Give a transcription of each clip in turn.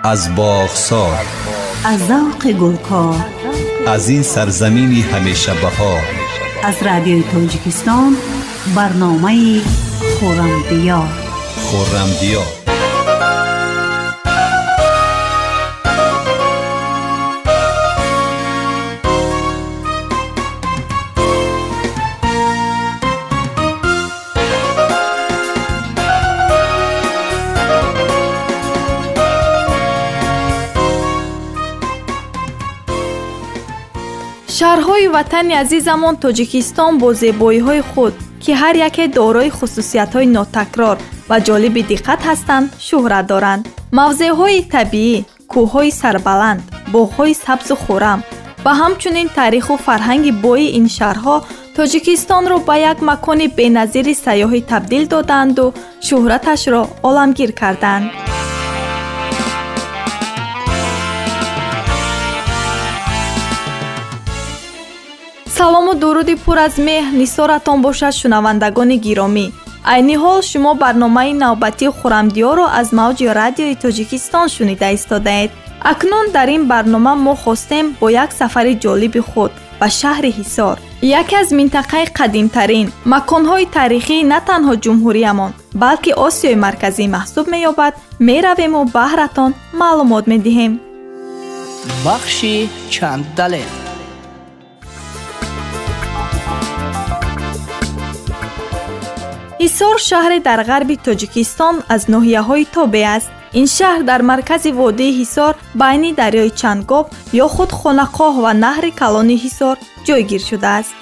Аз боғсор, аз завқи гулкор, аз ин сарзамини ҳамеша баҳор, аз радиои Тоҷикистон барномаи Хуррамдиёр. Хуррамдиёр. Шаҳрҳои ватани азизамон Тоҷикистон бо зебоиҳои худ, ки ҳар яке дорои хусусиятҳои нотакрор ва ҷолиби диққат ҳастанд, шӯҳрат доранд. Мавзеъҳои табиӣ, кӯҳҳои сарбаланд, боғҳои сабзу хуррам ва ҳамчунин таъриху фарҳанги бои ин шаҳрҳо Тоҷикистонро ба як макони беназири сайёҳӣ табдил додаанду шӯҳраташро оламгир карданд. Салому дуруди пур аз меҳр нисоратон бошад, шунавандагони гиромӣ. Айни ҳол шумо барномаи навбатии Хуррамдиёрро аз мавҷи радиои Тоҷикистон шунида истодаед. Акнун дар ин барнома мо хостем бо як сафари ҷолиби худ ба шаҳри Ҳисор, яке аз минтақаи қадимтарин маконҳои таърихии на танҳо ҷумҳуриямон, балки Осиёи Марказӣ маҳсуб меёбад, меравему баҳратон маълумот медиҳем. Бахши чанд далел. Ҳисор шаҳре дар ғарби Тоҷикистон аз ноҳияҳои тобеъ аст. Ин шаҳр дар маркази водии Ҳисор байни дарёи Чангоб ё худ Хонақоҳ ва наҳри калони Ҳисор ҷойгир шудааст.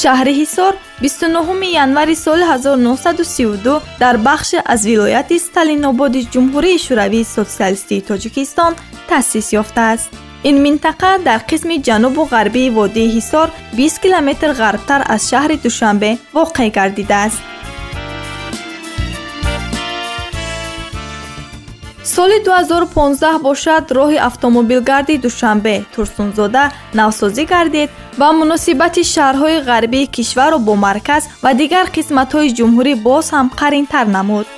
Шаҳри Ҳисор 29 январи соли 1932 дар бахши аз вилояти Сталинободи Ҷумҳурии Шӯравии Сотсиалистии Тоҷикистон таъсис ёфтааст. Ин минтақа дар қисми ҷанубу ғарбии водии Ҳисор 20 километр ғарбтар аз шаҳри Душанбе воқеъ гардидааст. Соли 2015 бошад, роҳи автомобилгарди Душанбе Турсунзода навсозӣ гардид ва муносибати шаҳрҳои ғарбии кишварро бо марказ ва дигар қисматҳои ҷумҳурӣ боз ҳам қаринтар намуд.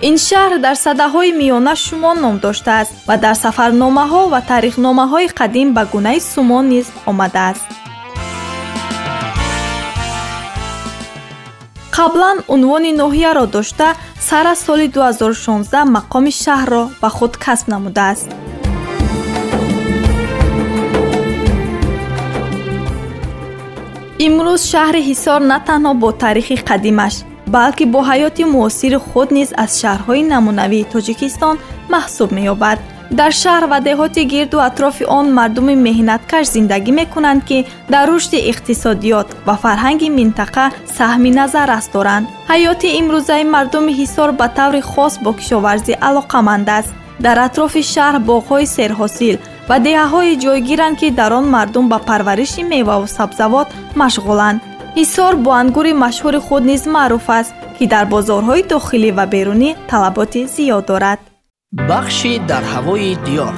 Ин шаҳр дар садаҳои миёна Шумон ном доштааст ва дар сафарномаҳо ва таърихномаҳои қадим ба гунаи Сумон низ омадааст. Қаблан унвони ноҳияро дошта, сар аз соли 2016 мақоми шаҳрро ба худ касб намудааст. Имрӯз шаҳри Ҳисор на танҳо бо таърихи қадимаш, балки бо ҳаёти муосири худ низ аз шаҳрҳои намунавии Тоҷикистон маҳсуб меёбад. Дар шаҳр ва деҳоти гирду атрофи он мардуми меҳнаткаш зиндагӣ мекунанд, ки дар рушди иқтисодиёт ва фарҳанги минтақа саҳми назаррас доранд. Ҳаёти имрӯзаи мардуми Ҳисор ба таври хос бо кишоварзӣ алоқаманд аст. Дар атрофи шаҳр боғҳои серҳосил ва деҳаҳое ҷойгиранд, ки дар он мардум ба парвариши меваву сабзавот машғуланд. Ҳисор бо ангури машҳури худ низ маъруф аст, ки дар бозорҳои дохилӣ ва берунӣ талаботи зиёд дорад. Бахши дар ҳавои диёр.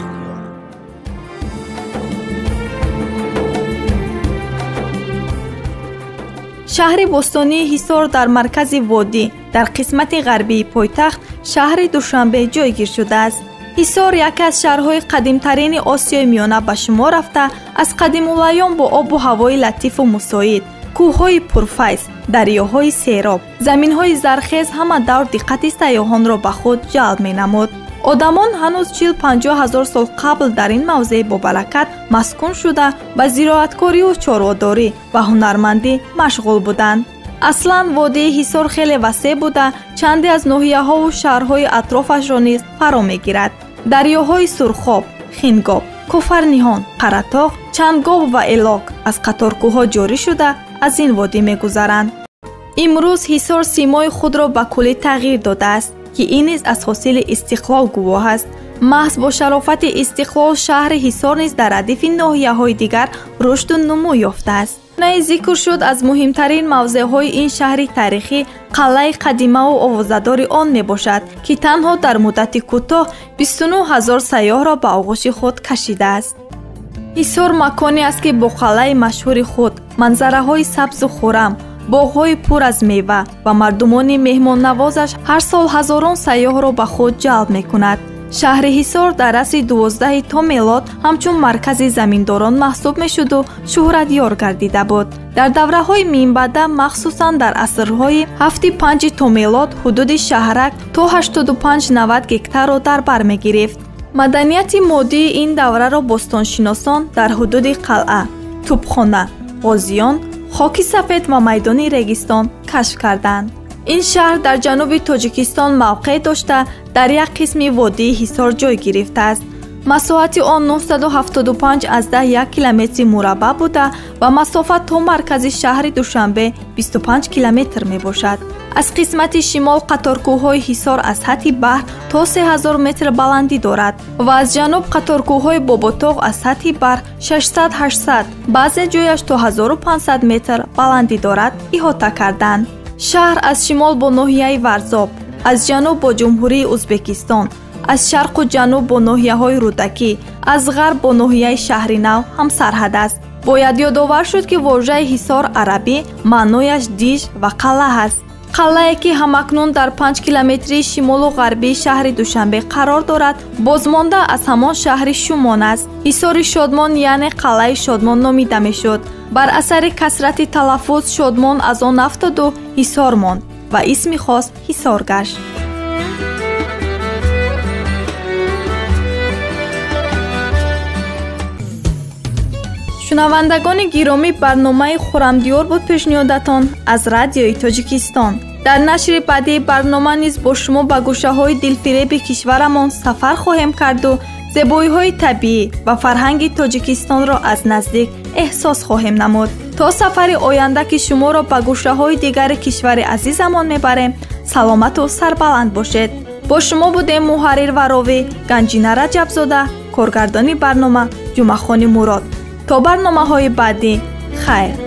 Шаҳри бостонии Ҳисор дар маркази водӣ, дар қисмати ғарбии пойтахт шаҳри Душанбе ҷойгир шудааст. Ҳисор яке аз шаҳрҳои қадимтарини Осиёи Миёна ба шумор рафта, аз қадимулайём бо обу ҳавои латифу мусоид, кӯҳҳои пурфайз, дарёҳои сероб, заминҳои зархез ҳама давр диққати сайёҳонро ба худ ҷалб менамуд. Одамон ҳанӯз 40-50 ҳазор сол қабл дар ин мавзеи бобаракат маскун шуда, ба зироаткорию чорводорӣ ва ҳунармандӣ машғул буданд. Аслан водии Ҳисор хеле васеъ буда, чанде аз ноҳияҳову шаҳрҳои атрофашро низ фаро мегирад. Дарёҳои Сурхоб, Хингоб, Кофарниҳон, Қаратоғ, Чангоб ва Элок аз қаторкӯҳҳо ҷорӣ шуда, аз ин водӣ мегузаранд. Имрӯз Ҳисор симои худро ба куллӣ тағйир додааст, ки ин низ аз ҳосили истиқлол гувоҳ аст. Маҳз бо шарофати истиқлол шаҳри Ҳисор низ дар радифи ноҳияҳои дигар рушду нумӯ ёфтааст. Наи зикр шуд, аз муҳимтарин мавзеъҳои ин шаҳри таърихӣ қалъаи қадимаву овозадори он мебошад, ки танҳо дар муддати кӯтоҳ 29 ҳазор сайёҳро ба оғӯши худ кашидааст. Ҳисор маконе аст, ки бо қалъаи машҳури худ, манзараҳои сабзу хуррам, Боғҳои пур аз мева ва мардумони меҳмоннавозаш ҳар сол ҳазорон сайёҳро ба худ ҷалб мекунад. Шаҳри Ҳисор дар асри 12 то мелод ҳамчун маркази заминдорон маҳсуб мешуду шӯҳратёр гардида буд. Дар давраҳои минбаъда, махсусан дар асрҳои 7-5 то мелод, ҳудуди шаҳрак то 85-90 гектарро дар бар мегирифт. Маданияти моддии ин давраро бостоншиносон дар ҳудуди қалъа, тӯбхона, ғозиён, хоки сафед ва майдони регистон кашф карданд. Ин шаҳр дар ҷануби Тоҷикистон мавқеъ дошта, дар як қисми водии Ҳисор ҷой гирифтааст. Масоҳати он 975,1 километри мураббаъ буда ва масофа то маркази шаҳри Душанбе 25 километр мебошад. Аз қисмати шимол қаторкӯҳҳои Ҳисор аз сатҳи баҳр то 3000 метр баландӣ дорад ва аз ҷануб қаторкӯҳҳои Боботоғ аз сатҳи баҳр 600-800, баъзе ҷояш то 1500 метр баландӣ дорад, иҳота карданд. Шаҳр аз шимол бо ноҳияи Варзоб, аз ҷануб бо Ҷумҳурии Ӯзбекистон, аз шарқу ҷануб бо ноҳияҳои Рӯдакӣ, аз ғарб бо ноҳияи Шаҳринав ҳамсарҳад аст. Бояд ёдовар шуд, ки вожаи Ҳисор арабӣ маънояш диж ва қалъа аст. Қалъае ки ҳамакнун дар 5 километрии шимолу ғарбии шаҳри Душанбе қарор дорад, бозмонда аз ҳамон шаҳри Шумон аст. Ҳисори Шодмон, яъне қалъаи Шодмон номида мешуд. Бар асари касрати талаффуз Шодмон аз он афтоду Ҳисор монд ва исми хос Ҳисор гашт. Шунавандагони гиромӣ, барномаи Хуррамдиёр буд пешниҳодатон аз Радиои Тоҷикистон. Дар нашри баъдии барнома низ бо шумо ба гӯшаҳои дилфиреби кишварамон сафар хоҳем карду зебоиҳои табиӣ ва фарҳанги Тоҷикистонро аз наздик эҳсос хоҳем намуд. То сафари оянда, ки шуморо ба гӯшаҳои дигари кишвари азизамон мебарем, саломату сарбаланд бошед. Бо шумо будем муҳаррир ва ровӣ Ганҷина Раҷабзода, коргардони барнома Ҷумъахони Мурод. То барномаҳои баъдӣ, хайр.